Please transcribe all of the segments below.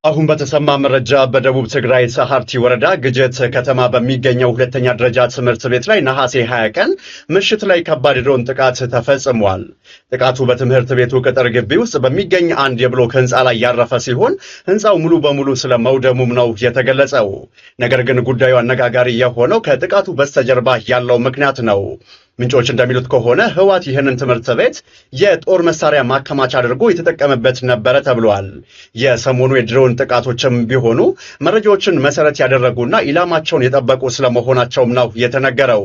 አሁን በተሰማ መረጃ በደቡብ ትግራይ ሰሃርቲ ወረዳ ግጀት ከተማ በሚገኘው ሁለተኛ ደረጃ ትምህርት ቤት ላይ ነሐሴ 20 ቀን ምሽት ላይ ከባድ የድሮን ጥቃት ተፈጽሟል። ጥቃቱ በትምህርት ቤቱ ቅጥር ግቢ ውስጥ በሚገኝ አንድ የብሎክ ህንፃ ላይ ያረፈ ሲሆን ህንፃው ሙሉ በሙሉ ስለመውደሙም ነው የተገለጸው። ነገር ግን ጉዳዩ አነጋጋሪ የሆነው ከጥቃቱ በስተጀርባ ያለው ምክንያት ነው። ምንጮች እንደሚሉት ከሆነ ህወሓት ይህንን ትምህርት ቤት የጦር መሳሪያ ማከማቻ አድርጎ የተጠቀመበት ነበረ ተብሏል። የሰሞኑ የድሮን ጥቃቶችም ቢሆኑ መረጃዎችን መሰረት ያደረጉና ኢላማቸውን የጠበቁ ስለመሆናቸውም ነው የተነገረው።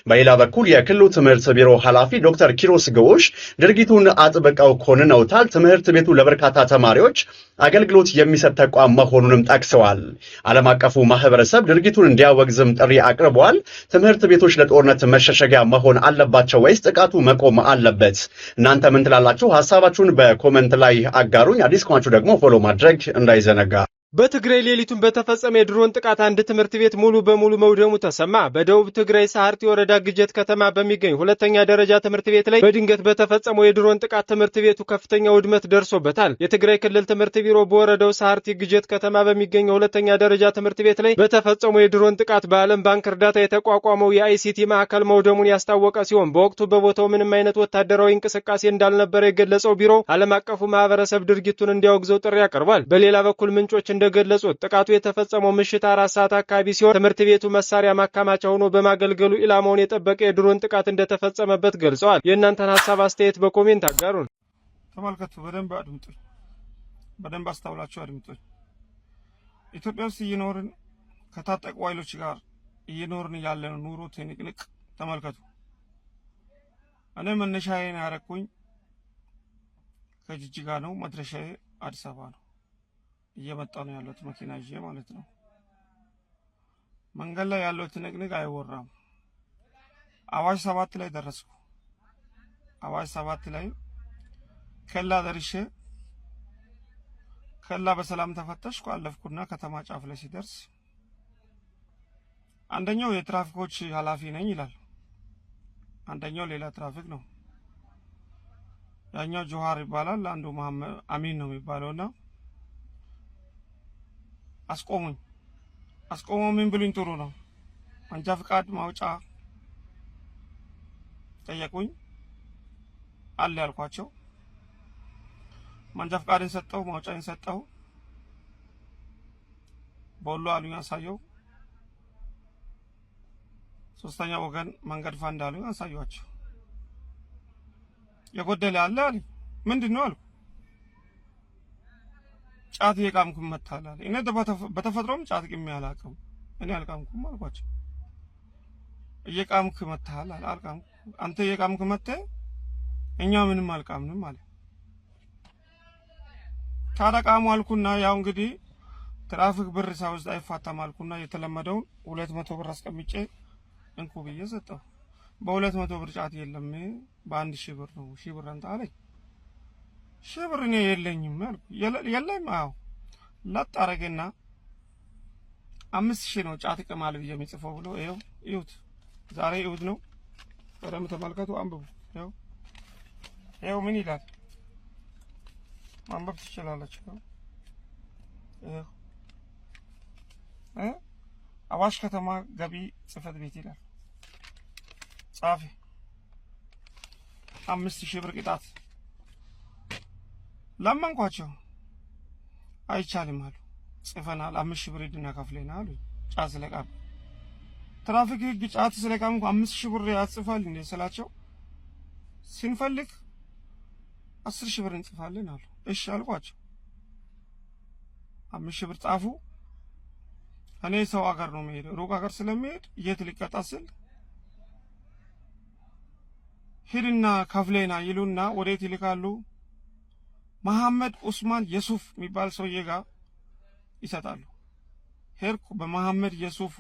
በሌላ በኩል የክልሉ ትምህርት ቢሮ ኃላፊ ዶክተር ኪሮስ ግዑሽ ድርጊቱን አጥብቀው ኮንነውታል። ትምህርት ቤቱ ለበርካታ ተማሪዎች አገልግሎት የሚሰጥ ተቋም መሆኑንም ጠቅሰዋል። ዓለም አቀፉ ማህበረሰብ ድርጊቱን እንዲያወግዝም ጥሪ አቅርበዋል። ትምህርት ቤቶች ለጦርነት መሸሸጊያ መሆን አለባቸው ወይስ ጥቃቱ መቆም አለበት? እናንተ ምን ትላላችሁ? ሀሳባችሁን በ comment ላይ አጋሩኝ። አዲስ ከሆናችሁ ደግሞ follow ማድረግ እንዳይዘነጋ። በትግራይ ሌሊቱን በተፈጸመ የድሮን ጥቃት አንድ ትምህርት ቤት ሙሉ በሙሉ መውደሙ ተሰማ። በደቡብ ትግራይ ሳሃርቲ ወረዳ ግጀት ከተማ በሚገኝ ሁለተኛ ደረጃ ትምህርት ቤት ላይ በድንገት በተፈጸመው የድሮን ጥቃት ትምህርት ቤቱ ከፍተኛ ውድመት ደርሶበታል። የትግራይ ክልል ትምህርት ቢሮ በወረዳው ሳሃርቲ ግጀት ከተማ በሚገኘው ሁለተኛ ደረጃ ትምህርት ቤት ላይ በተፈጸመው የድሮን ጥቃት በዓለም ባንክ እርዳታ የተቋቋመው የ ICT ማዕከል መውደሙን ያስታወቀ ሲሆን፣ በወቅቱ በቦታው ምንም አይነት ወታደራዊ እንቅስቃሴ እንዳልነበረ የገለጸው ቢሮው ዓለም አቀፉ ማህበረሰብ ድርጊቱን እንዲያወግዘው ጥሪ አቅርቧል። በሌላ በኩል ምንጮች እንደገለጹት ጥቃቱ የተፈጸመው ምሽት 4 ሰዓት አካባቢ ሲሆን፣ ትምህርት ቤቱ መሳሪያ ማከማቻ ሆኖ በማገልገሉ ኢላማውን የጠበቀ የድሮን ጥቃት እንደተፈጸመበት ገልጸዋል። የእናንተን ሀሳብ አስተያየት በ comment አጋሩን። ተመልከቱ፣ በደንብ አድምጡኝ፣ በደንብ አስተውላችሁ አድምጡኝ። ኢትዮጵያ ውስጥ እየኖርን፣ ከታጠቁ ኃይሎች ጋር እየኖርን ያለን ኑሮ ትንቅንቅ ተመልከቱ። እኔ መነሻዬን ያረኩኝ ከጅጅጋ ነው፣ መድረሻዬ አዲስ አበባ ነው። እየመጣ ነው ያለሁት መኪና ይዤ ማለት ነው። መንገድ ላይ ያለው ትንቅንቅ አይወራም። አዋሽ 7 ላይ ደረስኩ። አዋሽ 7 ላይ ኬላ ደርሼ፣ ኬላ በሰላም ተፈተሽኩ። አለፍኩና ከተማ ጫፍ ላይ ሲደርስ አንደኛው የትራፊኮች ኃላፊ ነኝ ይላል። አንደኛው ሌላ ትራፊክ ነው። ያኛው ጆሃር ይባላል፣ አንዱ መሐመድ አሚን ነው የሚባለውና አስቆሙኝ። አስቆመው ምን ብሉኝ ጥሩ ነው? መንጃ ፍቃድ ማውጫ ጠየቁኝ። አለ ያልኳቸው፣ መንጃ ፍቃድን ሰጠው፣ ማውጫን ሰጠው። ቦሎ አሉኝ፣ አሳየው። ሶስተኛ ወገን መንገድ ፋንድ አሉኝ፣ አሳየኋቸው። የጎደለ አለ አለኝ። ምንድን ነው አልኩ። ጫት እየቃምኩም መታል አለ። እኔ በተፈጥሮም ጫት ቅሜ አላውቅም። እኔ አልቃምኩም አልኳቸው። እየቃምክ መታል አለ። አልቃምኩም። አንተ እየቃምክ መተህ እኛ ምንም አልቃምንም አለ። ታዲያ ቃሙ አልኩና፣ ያው እንግዲህ ትራፊክ ብር ሳይወስድ አይፋታም አልኩና የተለመደውን 200 ብር አስቀምጬ እንኩ ብዬ ሰጠው። በ200 ብር ጫት የለም፣ በ1000 ብር ነው። 1000 ብር አንተ አለኝ። 1000 ብር እኔ የለኝም አልኩ። የለም፣ አዎ። ላጥ አረገና 5000 ነው ጫት ቅማል ብዬ የሚጽፈው ብሎ፣ ይኸው እዩት። ዛሬ እሑድ ነው። በደንብ ተመልከቱ፣ አንብቡ። ይኸው ይኸው ምን ይላል፣ ማንበብ ትችላላችሁ። ይኸው አዋሽ ከተማ ገቢ ጽሕፈት ቤት ይላል። ጻፊ 5000 ብር ቅጣት። ለመንኳቸው፣ አይቻልም አሉ። ጽፈናል፣ 5000 ብር ሂድና ከፍለና አሉ። ጫት ስለቃም፣ ትራፊክ ህግ ጫት ስለቃምኩ 5000 ብር ያጽፋል እንዴ ስላቸው፣ ስንፈልግ 10,000 ብር እንጽፋለን አሉ። እሺ አልኳቸው። 5000 ብር ጻፉ። እኔ ሰው ሀገር ነው የምሄደው፣ ሩቅ ሀገር ስለሚሄድ የት ሊቀጣ ስል ሂድና ከፍሌና ይሉና ወዴት ይልካሉ? መሐመድ ኡስማን የሱፍ የሚባል ሰውዬ ጋር ይሰጣሉ። ሄድኩ። በመሐመድ የሱፍ፣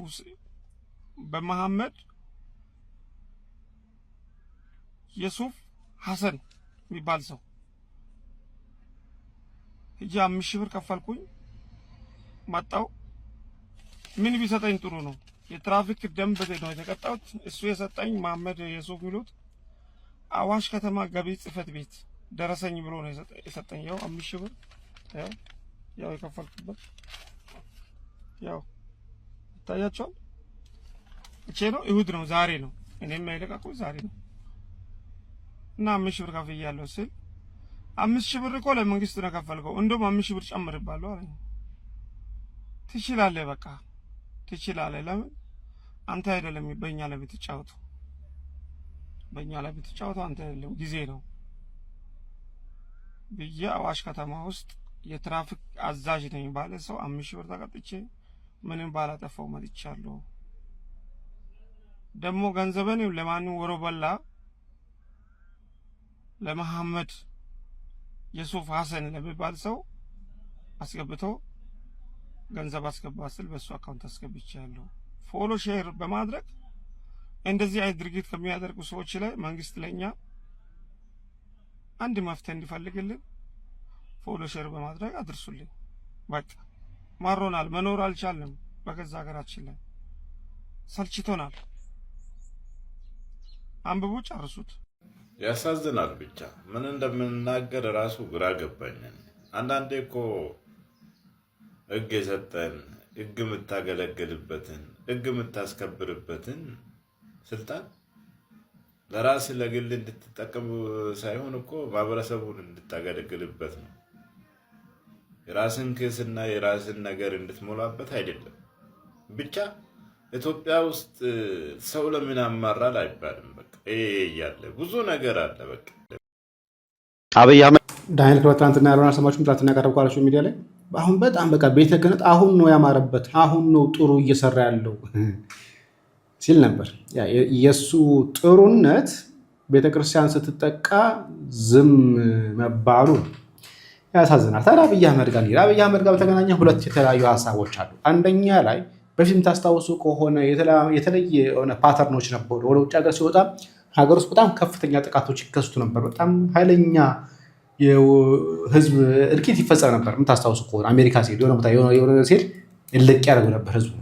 በመሐመድ የሱፍ ሐሰን የሚባል ሰው ሂጄ 5000 ብር ከፈልኩኝ። መጣው። ምን ቢሰጠኝ ጥሩ ነው? የትራፊክ ደንብ ነው የተቀጣሁት። እሱ የሰጠኝ መሐመድ የሱፍ የሚሉት አዋሽ ከተማ ገቢ ጽሕፈት ቤት ደረሰኝ ብሎ ነው የሰጠኝ። ያው 5000 ብር ያው ያው የከፈልኩበት ያው ይታያቸዋል። እቼ ነው፣ እሁድ ነው፣ ዛሬ ነው። እኔም የለቀቁት ዛሬ ነው እና 5,000 ብር ከፍያለሁ ስል 5,000 ብር እኮ ለመንግስት ነው የከፈልከው፣ እንደውም 5,000 ብር ጨምርባለሁ አለኝ። ትችላለህ፣ በቃ ትችላለህ። ለምን አንተ አይደለም በእኛ ላይ ብትጫወቱ፣ በእኛ ላይ ብትጫወቱ አንተ አይደለም ጊዜ ነው ብዬ አዋሽ ከተማ ውስጥ የትራፊክ አዛዥ ነኝ ባለ ሰው 5,000 ብር ተቀጥቼ ምንም ባላጠፋው መጥቻለሁ። ደግሞ ገንዘብን ለማንም ወሮ በላ ለመሐመድ የሱፍ ሀሰን ለሚባል ሰው አስገብቶ ገንዘብ አስገባ ስል በሱ account አስገብቻለሁ። Follow share በማድረግ እንደዚህ አይነት ድርጊት ከሚያደርጉ ሰዎች ላይ መንግስት ለኛ አንድ መፍትሄ እንዲፈልግልን follow share በማድረግ አድርሱልኝ። በቃ ማሮናል፣ መኖር አልቻልንም። በገዛ ሀገራችን ላይ ሰልችቶናል። አንብቡ፣ ጨርሱት። ያሳዝናል። ብቻ ምን እንደምንናገር ራሱ ግራ ገባኝ። አንዳንዴ እኮ ሕግ የሰጠን፣ ሕግ የምታገለግልበትን፣ ሕግ የምታስከብርበትን ስልጣን ለራስ ለግል እንድትጠቀም ሳይሆን እኮ ማህበረሰቡን እንድታገለግልበት ነው። የራስን ኪስና የራስን ነገር እንድትሞላበት አይደለም። ብቻ ኢትዮጵያ ውስጥ ሰው ለምን ያማራል አይባልም። በቃ ይሄ እያለ ብዙ ነገር አለ። በቃ አብይ አህመድ ዳንኤል ክብረት ትናንትና ያለውን አልሰማችሁም? ትናንትና ያቀረብኩ አላችሁ ሚዲያ ላይ። አሁን በጣም በቃ ቤተ ክህነት አሁን ነው ያማረበት፣ አሁን ነው ጥሩ እየሰራ ያለው ሲል ነበር። የእሱ ጥሩነት ቤተክርስቲያን ስትጠቃ ዝም መባሉ ያሳዝናል። ታዲያ አብይ አህመድ ጋር አብይ አህመድ ጋር በተገናኘ ሁለት የተለያዩ ሀሳቦች አሉ። አንደኛ ላይ በፊት የምታስታውሱ ከሆነ የተለየ የሆነ pattern ኦች ነበሩ። ወደ ውጭ ሀገር ሲወጣ ሀገር ውስጥ በጣም ከፍተኛ ጥቃቶች ይከሰቱ ነበር። በጣም ኃይለኛ ህዝብ እልቂት ይፈጸም ነበር። የምታስታውሱ ከሆነ አሜሪካ ሲሄድ፣ የሆነ ቦታ የሆነ ሲሄድ እልቅ ያደርጉ ነበር ህዝቡ።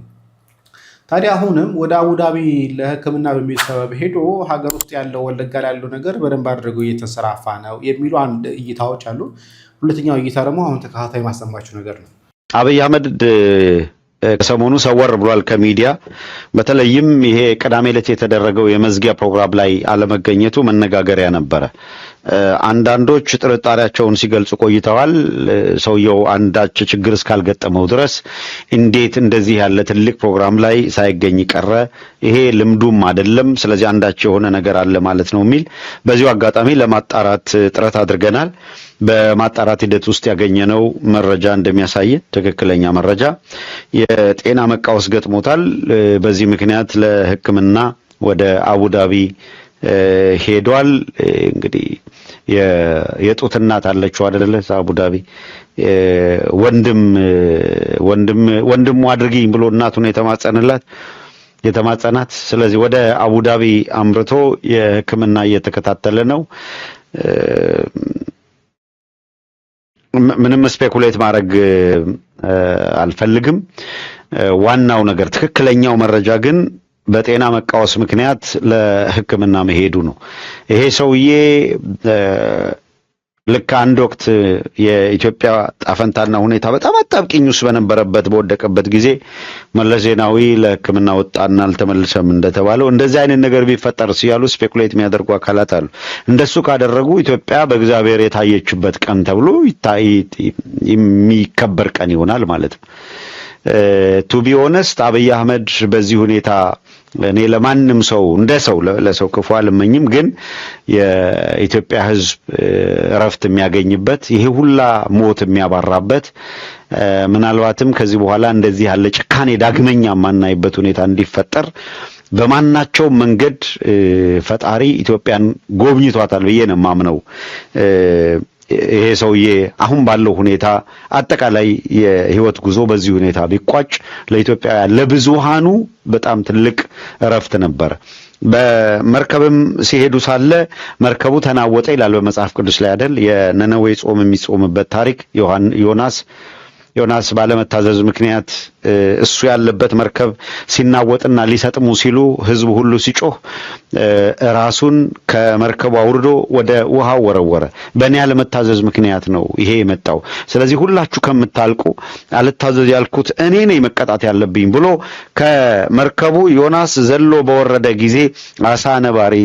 ታዲያ አሁንም ወደ አቡዳቢ ለሕክምና በሚል ሰበብ ሄዶ ሀገር ውስጥ ያለው፣ ወለጋ ላይ ያለው ነገር በደንብ አድርገው እየተንሰራፋ ነው የሚሉ አንድ እይታዎች አሉ። ሁለተኛው እይታ ደግሞ አሁን ተከታታይ ማሰማችሁ ነገር ነው። አብይ አህመድ ከሰሞኑ ሰወር ብሏል ከሚዲያ። በተለይም ይሄ ቅዳሜ ዕለት የተደረገው የመዝጊያ ፕሮግራም ላይ አለመገኘቱ መነጋገሪያ ነበረ። አንዳንዶች ጥርጣሬያቸውን ሲገልጹ ቆይተዋል። ሰውየው አንዳች ችግር እስካልገጠመው ድረስ እንዴት እንደዚህ ያለ ትልቅ ፕሮግራም ላይ ሳይገኝ ቀረ? ይሄ ልምዱም አይደለም። ስለዚህ አንዳች የሆነ ነገር አለ ማለት ነው የሚል በዚሁ አጋጣሚ ለማጣራት ጥረት አድርገናል። በማጣራት ሂደት ውስጥ ያገኘነው መረጃ እንደሚያሳየን፣ ትክክለኛ መረጃ፣ የጤና መቃወስ ገጥሞታል። በዚህ ምክንያት ለሕክምና ወደ አቡዳቢ ሄዷል። እንግዲህ የጡት እናት አለችው አይደለ? አቡዳቢ ወንድም ወንድም ወንድሙ አድርጊኝ ብሎ እናቱን የተማጸነላት፣ የተማጸናት። ስለዚህ ወደ አቡዳቢ አምርቶ የሕክምና እየተከታተለ ነው። ምንም speculate ማድረግ አልፈልግም። ዋናው ነገር ትክክለኛው መረጃ ግን በጤና መቃወስ ምክንያት ለሕክምና መሄዱ ነው። ይሄ ሰውዬ ልክ አንድ ወቅት የኢትዮጵያ ጣፈንታና ሁኔታ በጣም አጣብቂኝ ውስጥ በነበረበት፣ በወደቀበት ጊዜ መለስ ዜናዊ ለሕክምና ወጣና አልተመለሰም እንደተባለው እንደዚህ አይነት ነገር ቢፈጠር ሲያሉ speculate የሚያደርጉ አካላት አሉ። እንደሱ ካደረጉ ኢትዮጵያ በእግዚአብሔር የታየችበት ቀን ተብሎ የሚከበር ቀን ይሆናል ማለት ነው። To be honest አብይ አህመድ በዚህ ሁኔታ እኔ ለማንም ሰው እንደ ሰው ለሰው ክፉ አልመኝም፣ ግን የኢትዮጵያ ሕዝብ እረፍት የሚያገኝበት፣ ይሄ ሁላ ሞት የሚያባራበት፣ ምናልባትም ከዚህ በኋላ እንደዚህ ያለ ጭካኔ ዳግመኛ የማናይበት ሁኔታ እንዲፈጠር በማናቸው መንገድ ፈጣሪ ኢትዮጵያን ጎብኝቷታል ብዬ ነው የማምነው። ይሄ ሰውዬ አሁን ባለው ሁኔታ አጠቃላይ የህይወት ጉዞ በዚህ ሁኔታ ቢቋጭ ለኢትዮጵያውያን ለብዙሃኑ በጣም ትልቅ እረፍት ነበረ። በመርከብም ሲሄዱ ሳለ መርከቡ ተናወጠ ይላል በመጽሐፍ ቅዱስ ላይ አይደል? የነነዌ ጾም የሚጾምበት ታሪክ ዮናስ ዮናስ ባለመታዘዝ ምክንያት እሱ ያለበት መርከብ ሲናወጥና ሊሰጥሙ ሲሉ ሕዝቡ ሁሉ ሲጮህ ራሱን ከመርከቡ አውርዶ ወደ ውሃው ወረወረ። በእኔ ያለመታዘዝ ምክንያት ነው ይሄ የመጣው። ስለዚህ ሁላችሁ ከምታልቁ አልታዘዝ ያልኩት እኔ ነኝ መቀጣት ያለብኝ ብሎ ከመርከቡ ዮናስ ዘሎ በወረደ ጊዜ አሳ ነባሪ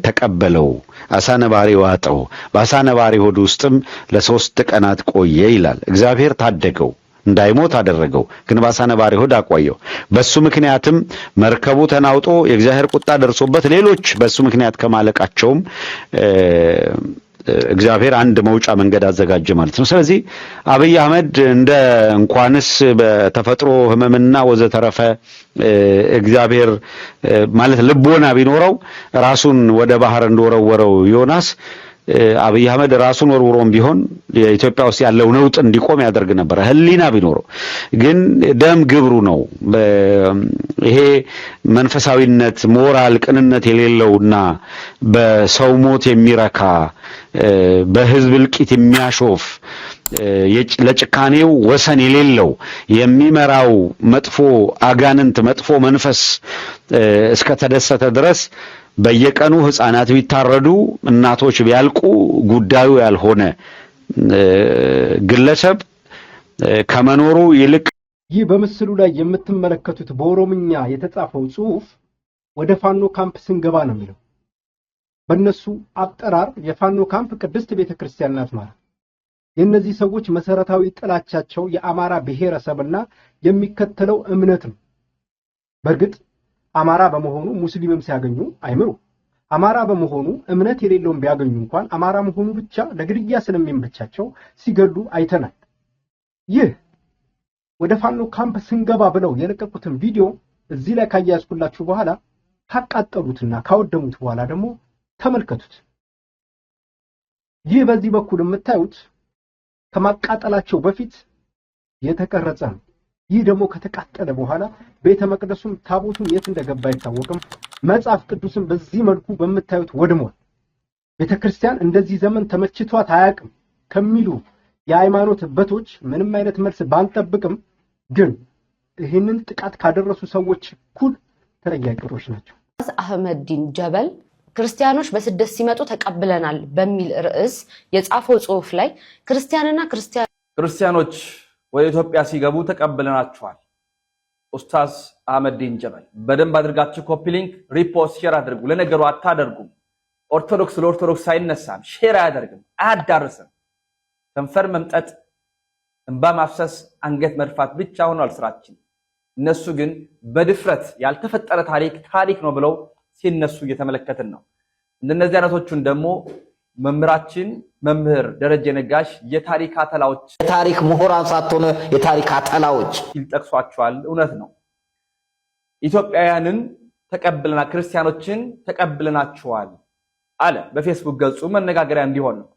ተቀበለው፣ አሳ ነባሪ ዋጠው። በአሳ ነባሪ ሆድ ውስጥም ለ3 ቀናት ቆየ ይላል። እግዚአብሔር ታደገው፣ እንዳይሞት አደረገው። ግን በአሳ ነባሪ ሆድ አቆየው። በሱ ምክንያትም መርከቡ ተናውጦ የእግዚአብሔር ቁጣ ደርሶበት ሌሎች በሱ ምክንያት ከማለቃቸውም እግዚአብሔር አንድ መውጫ መንገድ አዘጋጀ ማለት ነው። ስለዚህ አብይ አህመድ እንደ እንኳንስ በተፈጥሮ ሕመምና ወዘተረፈ እግዚአብሔር ማለት ልቦና ቢኖረው ራሱን ወደ ባህር እንደወረወረው ዮናስ አብይ አህመድ ራሱን ወርውሮም ቢሆን የኢትዮጵያ ውስጥ ያለው ነውጥ እንዲቆም ያደርግ ነበር፣ ሕሊና ቢኖረው። ግን ደም ግብሩ ነው። ይሄ መንፈሳዊነት፣ ሞራል፣ ቅንነት የሌለውና በሰው ሞት የሚረካ፣ በህዝብ እልቂት የሚያሾፍ፣ ለጭካኔው ወሰን የሌለው የሚመራው መጥፎ አጋንንት፣ መጥፎ መንፈስ እስከተደሰተ ድረስ በየቀኑ ህፃናት ቢታረዱ፣ እናቶች ቢያልቁ ጉዳዩ ያልሆነ ግለሰብ ከመኖሩ ይልቅ ይህ በምስሉ ላይ የምትመለከቱት በኦሮምኛ የተጻፈው ጽሑፍ ወደ ፋኖ ካምፕ ስንገባ ነው የሚለው። በእነሱ አጠራር የፋኖ ካምፕ ቅድስት ቤተ ክርስቲያን ናት ማለት። የእነዚህ ሰዎች መሰረታዊ ጥላቻቸው የአማራ ብሔረሰብና የሚከተለው እምነት ነው። በእርግጥ አማራ በመሆኑ ሙስሊምም ሲያገኙ አይምሩ። አማራ በመሆኑ እምነት የሌለውን ቢያገኙ እንኳን አማራ መሆኑ ብቻ ለግድያ ስለሚመቻቸው ሲገሉ አይተናል። ይህ ወደ ፋኖ ካምፕ ስንገባ ብለው የለቀቁትን ቪዲዮ እዚህ ላይ ካያያዝኩላችሁ በኋላ ካቃጠሉትና ካወደሙት በኋላ ደግሞ ተመልከቱት። ይህ በዚህ በኩል የምታዩት ከማቃጠላቸው በፊት የተቀረጸ ነው። ይህ ደግሞ ከተቃጠለ በኋላ ቤተ መቅደሱም ታቦቱም የት እንደገባ አይታወቅም። መጽሐፍ ቅዱስም በዚህ መልኩ በምታዩት ወድሟል። ቤተ ክርስቲያን እንደዚህ ዘመን ተመችቷት አያውቅም ከሚሉ የሃይማኖት አባቶች ምንም አይነት መልስ ባንጠብቅም ግን ይህንን ጥቃት ካደረሱ ሰዎች እኩል ተጠያቂዎች ናቸው። አህመዲን ጀበል ክርስቲያኖች በስደት ሲመጡ ተቀብለናል በሚል ርዕስ የጻፈው ጽሑፍ ላይ ክርስቲያንና ክርስቲያን ክርስቲያኖች ወደ ኢትዮጵያ ሲገቡ ተቀብለናቸዋል። ኡስታዝ አህመዲን ጀበል በደንብ አድርጋችሁ copy link፣ repost፣ share አድርጉ። ለነገሩ አታደርጉም። ኦርቶዶክስ ለኦርቶዶክስ አይነሳም፣ share አያደርግም፣ አያዳርስም። ከንፈር መምጠጥ፣ እንባ ማፍሰስ፣ አንገት መድፋት ብቻ ሆኗል ስራችን። እነሱ ግን በድፍረት ያልተፈጠረ ታሪክ ታሪክ ነው ብለው ሲነሱ እየተመለከትን ነው። እንደነዚህ አይነቶቹን ደግሞ መምህራችን መምህር ደረጀ ነጋሽ የታሪክ አተላዎች፣ የታሪክ ምሁራን ሳትሆኑ የታሪክ አተላዎች ሲል ጠቅሷቸዋል። እውነት ነው። ኢትዮጵያውያንን ተቀብለና ክርስቲያኖችን ተቀብለናቸዋል አለ። በፌስቡክ ገጹ መነጋገሪያ እንዲሆን ነው።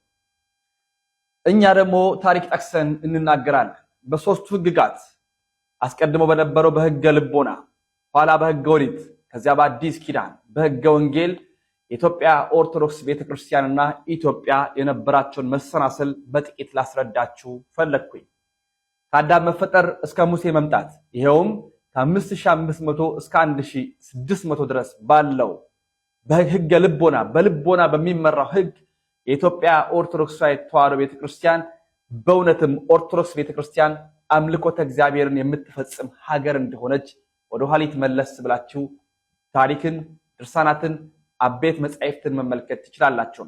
እኛ ደግሞ ታሪክ ጠቅሰን እንናገራለን። በሶስቱ ህግጋት አስቀድሞ በነበረው በህገ ልቦና፣ ኋላ በህገ ኦሪት፣ ከዚያ በአዲስ ኪዳን በህገ ወንጌል የኢትዮጵያ ኦርቶዶክስ ቤተክርስቲያንና ኢትዮጵያ የነበራቸውን መሰናሰል በጥቂት ላስረዳችሁ ፈለግኩኝ። ከአዳም መፈጠር እስከ ሙሴ መምጣት ይኸውም ከ5500 እስከ 1600 ድረስ ባለው በህገ ልቦና በልቦና በሚመራው ህግ የኢትዮጵያ ኦርቶዶክስ ተዋሕዶ ቤተክርስቲያን በእውነትም ኦርቶዶክስ ቤተክርስቲያን አምልኮተ እግዚአብሔርን የምትፈጽም ሀገር እንደሆነች ወደ ኋሊት መለስ ብላችሁ ታሪክን፣ ድርሳናትን፣ አበይት መጻሕፍትን መመልከት ትችላላችሁ።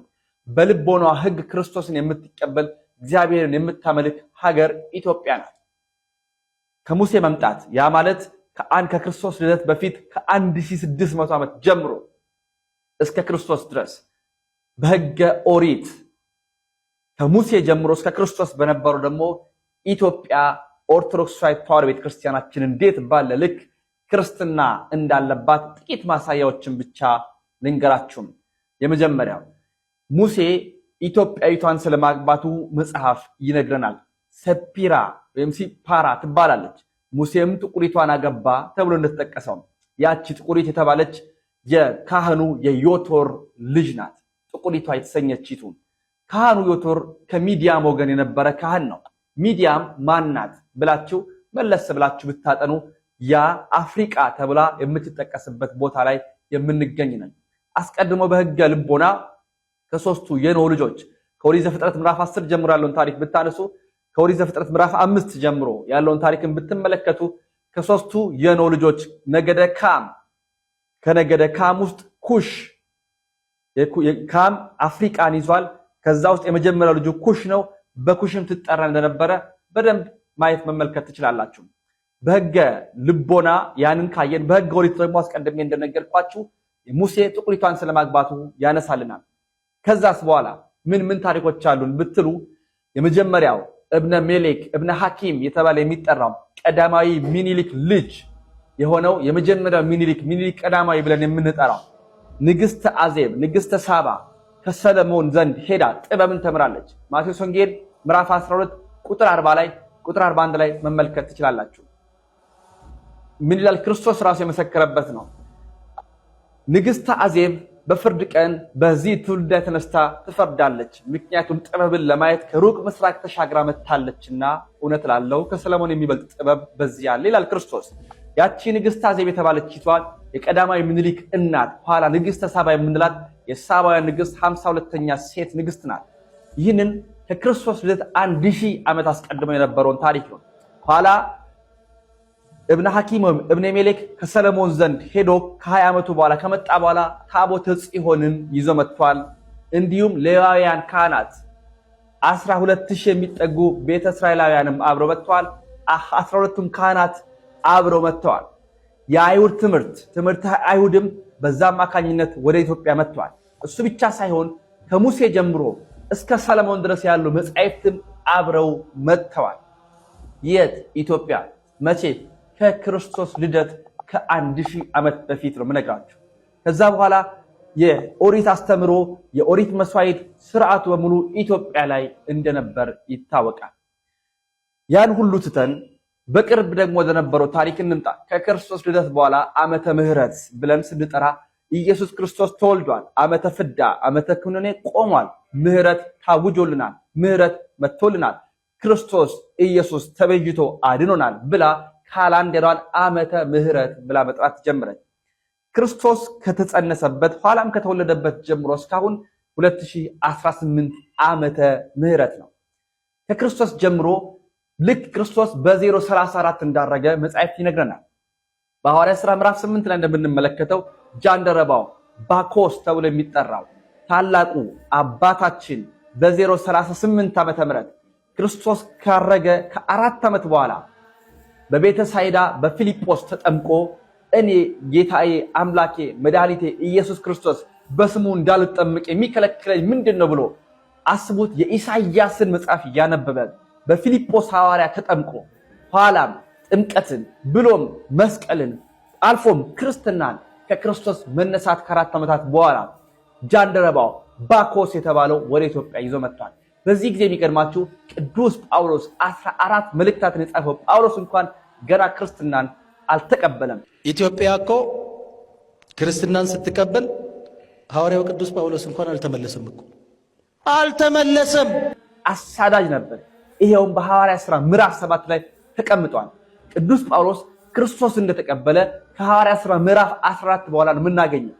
በልቦኗ ህግ ክርስቶስን የምትቀበል፣ እግዚአብሔርን የምታመልክ ሀገር ኢትዮጵያ ናት። ከሙሴ መምጣት ያ ማለት ከክርስቶስ ልደት በፊት ከ1600 ዓመት ጀምሮ እስከ ክርስቶስ ድረስ በህገ ኦሪት ከሙሴ ጀምሮ እስከ ክርስቶስ በነበረው ደግሞ ኢትዮጵያ ኦርቶዶክሳዊት ተዋሕዶ ቤተክርስቲያናችን እንዴት ባለ ልክ ክርስትና እንዳለባት ጥቂት ማሳያዎችን ብቻ ልንገራችሁም። የመጀመሪያው ሙሴ ኢትዮጵያዊቷን ስለማግባቱ መጽሐፍ ይነግረናል። ሰፒራ ወይም ሲፓራ ትባላለች። ሙሴም ጥቁሪቷን አገባ ተብሎ እንደተጠቀሰው ያቺ ጥቁሪት የተባለች የካህኑ የዮቶር ልጅ ናት። ጥቁሪቷ የተሰኘችቱ ካህኑ ዮቶር ከሚዲያም ወገን የነበረ ካህን ነው። ሚዲያም ማናት ብላችሁ መለስ ብላችሁ ብታጠኑ ያ አፍሪቃ ተብላ የምትጠቀስበት ቦታ ላይ የምንገኝ ነን። አስቀድሞ በሕገ ልቦና ከሶስቱ የኖህ ልጆች ከኦሪት ዘፍጥረት ምዕራፍ 10 ጀምሮ ያለውን ታሪክ ብታነሱ፣ ከኦሪት ዘፍጥረት ምዕራፍ 5 ጀምሮ ያለውን ታሪክን ብትመለከቱ፣ ከሶስቱ የኖህ ልጆች ነገደ ካም፣ ከነገደ ካም ውስጥ ኩሽ፣ ካም አፍሪቃን ይዟል። ከዛ ውስጥ የመጀመሪያው ልጁ ኩሽ ነው። በኩሽም ትጠራ እንደነበረ በደንብ ማየት መመልከት ትችላላችሁ። በህገ ልቦና ያንን ካየን፣ በህገ ኦሪት ደግሞ አስቀድሜ እንደነገርኳችሁ ሙሴ ጥቁሪቷን ስለማግባቱ ያነሳልናል። ከዛስ በኋላ ምን ምን ታሪኮች አሉን ብትሉ፣ የመጀመሪያው እብነ ሜሌክ እብነ ሐኪም የተባለ የሚጠራው ቀዳማዊ ሚኒሊክ ልጅ የሆነው የመጀመሪያው ሚኒሊክ፣ ሚኒሊክ ቀዳማዊ ብለን የምንጠራው፣ ንግስተ አዜብ፣ ንግስተ ሳባ ከሰለሞን ዘንድ ሄዳ ጥበብን ተምራለች። ማቴዎስ ወንጌል ምዕራፍ 12 ቁጥር 40 ላይ፣ ቁጥር 41 ላይ መመልከት ትችላላችሁ። ምን ይላል? ክርስቶስ ራሱ የመሰከረበት ነው። ንግስተ አዜብ በፍርድ ቀን በዚህ ትውልድ ላይ ተነስታ ትፈርዳለች፣ ምክንያቱም ጥበብን ለማየት ከሩቅ ምስራቅ ተሻግራ መጥታለችና፣ እውነት እላለሁ ከሰለሞን የሚበልጥ ጥበብ በዚህ አለ ይላል ክርስቶስ። ያቺ ንግስተ አዜብ የተባለችቷ የቀዳማዊ ምኒልክ እናት፣ ኋላ ንግስተ ሳባ የምንላት የሳባውያን ንግስት፣ 52ኛ ሴት ንግስት ናት። ይህንን ከክርስቶስ ልደት 1000 ዓመት አስቀድሞ የነበረውን ታሪክ ነው። ኋላ እብነ ሐኪም ወይም እብነ ሜሌክ ከሰለሞን ዘንድ ሄዶ ከ20 ዓመቱ በኋላ ከመጣ በኋላ ታቦተ ጽዮንን ይዞ መጥቷል። እንዲሁም ሌዋውያን ካህናት 12,000 የሚጠጉ ቤተ እስራኤላውያንም አብረው መጥተዋል። 12ቱም ካህናት አብረው መጥተዋል። የአይሁድ ትምህርት፣ ትምህርተ አይሁድም በዛ አማካኝነት ወደ ኢትዮጵያ መጥተዋል። እሱ ብቻ ሳይሆን ከሙሴ ጀምሮ እስከ ሰለሞን ድረስ ያሉ መጻሕፍትም አብረው መጥተዋል። የት? ኢትዮጵያ። መቼ? ከክርስቶስ ልደት ከ1000 ዓመት በፊት ነው የምነግራችሁ። ከዛ በኋላ የኦሪት አስተምሮ፣ የኦሪት መስዋዕት ስርዓቱ በሙሉ ኢትዮጵያ ላይ እንደነበር ይታወቃል። ያን ሁሉ ትተን በቅርብ ደግሞ ወደነበረው ታሪክ እንምጣ። ከክርስቶስ ልደት በኋላ ዓመተ ምሕረት ብለን ስንጠራ ኢየሱስ ክርስቶስ ተወልዷል። ዓመተ ፍዳ፣ ዓመተ ኩነኔ ቆሟል። ምሕረት ታውጆልናል። ምሕረት መጥቶልናል። ክርስቶስ ኢየሱስ ተቤዥቶ አድኖናል ብላ ካላንደሯን ዓመተ ምሕረት ብላ መጥራት ጀመረች። ክርስቶስ ከተጸነሰበት ኋላም ከተወለደበት ጀምሮ እስካሁን 2018 ዓመተ ምህረት ነው። ከክርስቶስ ጀምሮ ልክ ክርስቶስ በ034 እንዳረገ መጻሕፍት ይነግረናል። በሐዋርያት ሥራ ምዕራፍ 8 ላይ እንደምንመለከተው ጃንደረባው ባኮስ ተብሎ የሚጠራው ታላቁ አባታችን በ038 ዓመተ ምህረት ክርስቶስ ካረገ ከ4 ዓመት በኋላ በቤተ ሳይዳ በፊልጶስ ተጠምቆ እኔ ጌታዬ፣ አምላኬ፣ መድኃኒቴ ኢየሱስ ክርስቶስ በስሙ እንዳልጠምቅ የሚከለክለኝ ምንድን ነው ብሎ፣ አስቡት፣ የኢሳይያስን መጽሐፍ እያነበበ በፊልጶስ ሐዋርያ ተጠምቆ ኋላም ጥምቀትን ብሎም መስቀልን አልፎም ክርስትናን ከክርስቶስ መነሳት ከ4 ዓመታት በኋላ ጃንደረባው ባኮስ የተባለው ወደ ኢትዮጵያ ይዞ መጥቷል። በዚህ ጊዜ የሚገርማችሁ ቅዱስ ጳውሎስ፣ 14 መልእክታትን የጻፈው ጳውሎስ እንኳን ገና ክርስትናን አልተቀበለም። ኢትዮጵያ እኮ ክርስትናን ስትቀበል ሐዋርያው ቅዱስ ጳውሎስ እንኳን አልተመለሰም እኮ፣ አልተመለሰም። አሳዳጅ ነበር። ይሄውም በሐዋርያ ሥራ ምዕራፍ 7 ላይ ተቀምጧል። ቅዱስ ጳውሎስ ክርስቶስ እንደተቀበለ ከሐዋርያ ሥራ ምዕራፍ 14 በኋላ ነው የምናገኘው።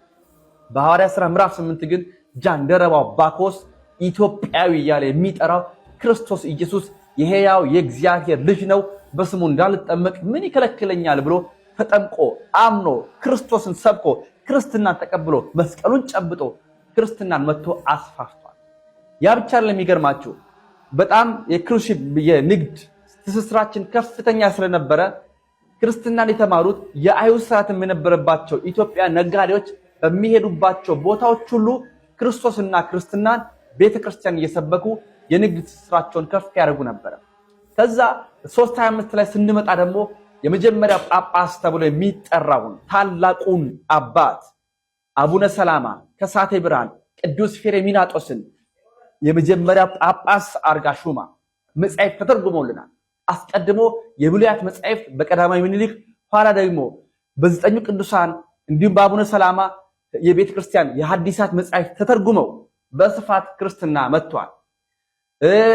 በሐዋርያ ሥራ ምዕራፍ 8 ግን ጃንደረባው ባኮስ ኢትዮጵያዊ እያለ የሚጠራው ክርስቶስ ኢየሱስ የሕያው የእግዚአብሔር ልጅ ነው፣ በስሙ እንዳልጠመቅ ምን ይከለክለኛል ብሎ ተጠምቆ፣ አምኖ፣ ክርስቶስን ሰብኮ፣ ክርስትናን ተቀብሎ፣ መስቀሉን ጨብጦ ክርስትናን መጥቶ አስፋፍቷል። ያ ብቻ አይደለም። የሚገርማችሁ በጣም የክሩሲብ የንግድ ትስስራችን ከፍተኛ ስለነበረ ክርስትናን የተማሩት የአይሁድ ስርዓት የነበረባቸው ኢትዮጵያ ነጋዴዎች በሚሄዱባቸው ቦታዎች ሁሉ ክርስቶስና ክርስትናን ቤተክርስቲያን እየሰበኩ የንግድ ትስስራቸውን ከፍ ያደርጉ ነበረ። ከዛ 325 ላይ ስንመጣ ደግሞ የመጀመሪያ ጳጳስ ተብሎ የሚጠራውን ታላቁን አባት አቡነ ሰላማ ከሳቴ ብርሃን ቅዱስ ፌሬሚናጦስን የመጀመሪያ ጳጳስ አርጋ ሹማ መጻሕፍት ተተርጉመውልናል። አስቀድሞ የብሉያት መጻሕፍት በቀዳማዊ ምኒልክ፣ ኋላ ደግሞ በዘጠኙ ቅዱሳን እንዲሁም በአቡነ ሰላማ የቤተ ክርስቲያን የሐዲሳት መጻሕፍት ተተርጉመው በስፋት ክርስትና መጥቷል።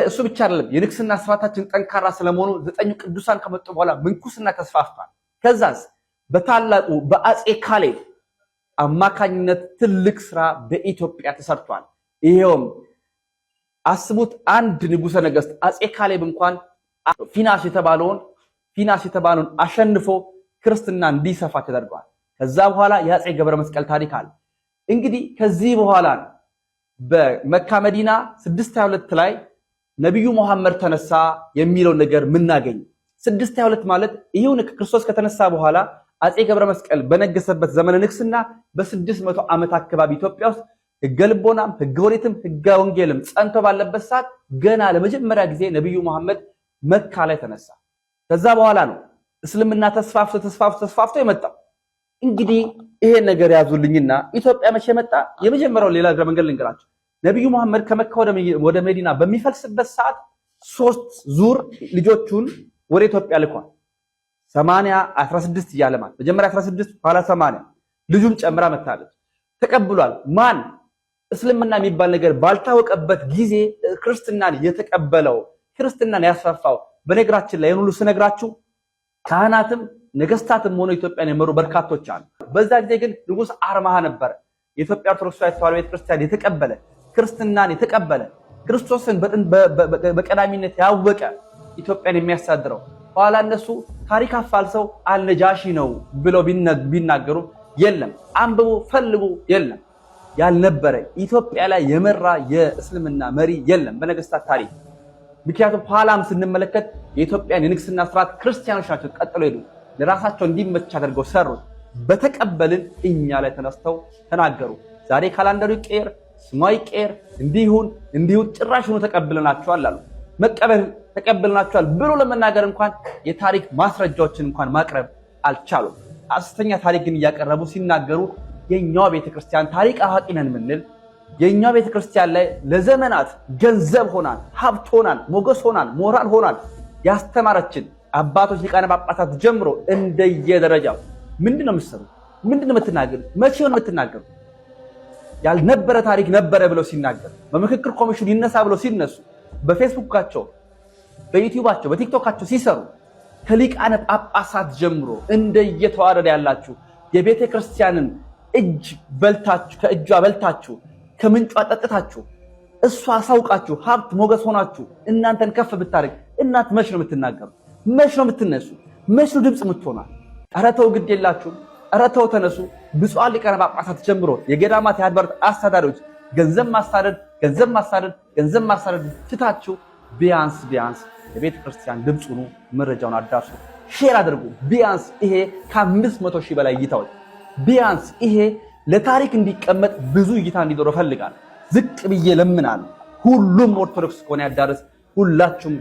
እሱ ብቻ አይደለም፣ የንግስና ስርዓታችን ጠንካራ ስለመሆኑ ዘጠኙ ቅዱሳን ከመጡ በኋላ ምንኩስና ተስፋፍቷል። ከዛስ በታላቁ በአፄ ካሌብ አማካኝነት ትልቅ ስራ በኢትዮጵያ ተሰርቷል። ይሄውም አስቡት፣ አንድ ንጉሰ ነገስት አፄ ካሌብ እንኳን ፊናስ የተባለውን አሸንፎ ክርስትና እንዲሰፋ ተደርጓል። ከዛ በኋላ የአፄ ገብረ መስቀል ታሪክ አለ። እንግዲህ ከዚህ በኋላ በመካ መዲና 622 ላይ ነቢዩ መሐመድ ተነሳ የሚለው ነገር ምናገኝ። 622 ማለት ይሄው ክርስቶስ ከተነሳ በኋላ አፄ ገብረ መስቀል በነገሰበት ዘመነ ንግስና በ600 ዓመት አካባቢ ኢትዮጵያ ውስጥ ህገ ልቦናም፣ ህገ ኦሪትም፣ ህገ ወንጌልም ጸንቶ ባለበት ሰዓት ገና ለመጀመሪያ ጊዜ ነቢዩ መሐመድ መካ ላይ ተነሳ። ከዛ በኋላ ነው እስልምና ተስፋፍቶ ተስፋፍቶ ተስፋፍቶ የመጣው። እንግዲህ ይሄን ነገር ያዙልኝና ኢትዮጵያ መቼ መጣ? የመጀመሪያው ሌላ እግረ መንገድ ልንገራችሁ። ነቢዩ መሐመድ ከመካ ወደ መዲና በሚፈልስበት ሰዓት ሶስት ዙር ልጆቹን ወደ ኢትዮጵያ ልኳል። 80፣ 16 እያለ ማለት መጀመሪያ 16፣ ኋላ 80፣ ልጁም ጨምራ መታለች። ተቀብሏል። ማን? እስልምና የሚባል ነገር ባልታወቀበት ጊዜ ክርስትናን የተቀበለው፣ ክርስትናን ያስፋፋው። በነገራችን ላይ ይህን ሁሉ ስነግራችሁ ካህናትም ነገስታትም ሆነው ኢትዮጵያን የመሩ በርካቶች አሉ። በዛ ጊዜ ግን ንጉስ አርማሃ ነበር የኢትዮጵያ ኦርቶዶክስ ተዋሕዶ ቤተክርስቲያን የተቀበለ፣ ክርስትናን የተቀበለ፣ ክርስቶስን በቀዳሚነት ያወቀ ኢትዮጵያን የሚያስተዳድረው። ኋላ እነሱ ታሪክ አፋልሰው አልነጃሺ ነው ብለው ቢናገሩ የለም፣ አንብቡ፣ ፈልጉ፣ የለም፣ ያልነበረ ኢትዮጵያ ላይ የመራ የእስልምና መሪ የለም በነገስታት ታሪክ። ምክንያቱም ኋላም ስንመለከት የኢትዮጵያን የንግስና ስርዓት ክርስቲያኖች ናቸው ቀጥሎ ሄዱ። ለራሳቸው እንዲመች አድርገው ሰሩት። በተቀበልን እኛ ላይ ተነስተው ተናገሩ። ዛሬ calendar ኡ ይቀየር፣ ስሟ ይቀየር፣ እንዲሁን እንዲሁ ጭራሽ ሆኖ ተቀብለናቸዋል አሉ። መቀበል ተቀብለናቸዋል ብሎ ለመናገር እንኳን የታሪክ ማስረጃዎችን እንኳን ማቅረብ አልቻሉም። ሐሰተኛ ታሪክ ግን እያቀረቡ ሲናገሩ የኛው ቤተክርስቲያን ታሪክ አዋቂ ነን የምንል የኛው ቤተክርስቲያን ላይ ለዘመናት ገንዘብ ሆናል፣ ሀብት ሆናል፣ ሞገስ ሆናል፣ ሞራል ሆናል ያስተማረችን አባቶች ሊቃነ ጳጳሳት ጀምሮ እንደየደረጃው ምንድን ነው የምትሰሩት? ምንድን ነው የምትናገሩት? መቼ ነው የምትናገሩት? ያልነበረ ታሪክ ነበረ ብለው ሲናገር፣ በምክክር ኮሚሽኑ ይነሳ ብለው ሲነሱ፣ በፌስቡካቸው፣ በዩቲዩባቸው፣ በቲክቶካቸው ሲሰሩ ከሊቃነ ጳጳሳት ጀምሮ እንደየተዋረደ ያላችሁ የቤተ ክርስቲያንን እጅ በልታችሁ፣ ከእጇ በልታችሁ፣ ከምንጯ ጠጥታችሁ፣ እሷ አሳውቃችሁ ሀብት ሞገስ ሆናችሁ እናንተን ከፍ ብታደርግ እናንተ መች ነው የምትናገሩ? መች ነው የምትነሱ? መች ነው ድምፅ የምትሆናል? ኧረ ተው፣ ግድ የላችሁም። ኧረ ተው ተነሱ። ብፁዓን ሊቃነ ጳጳሳት ጀምሮ የገዳማት የአድባራት አስተዳዳሪዎች ገንዘብ ማሳደድ፣ ገንዘብ ማሳደድ፣ ገንዘብ ማሳደድ ትታችሁ ቢያንስ ቢያንስ የቤተ ክርስቲያን ድምፅ ሁኑ፣ መረጃውን አዳርሱ፣ share አድርጉ። ቢያንስ ይሄ ከ500,000 በላይ እይታዎች፣ ቢያንስ ይሄ ለታሪክ እንዲቀመጥ ብዙ እይታ እንዲኖረው እፈልጋለሁ። ዝቅ ብዬ ለምናለሁ። ሁሉም ኦርቶዶክስ ከሆነ ያዳርስ። ሁላችሁም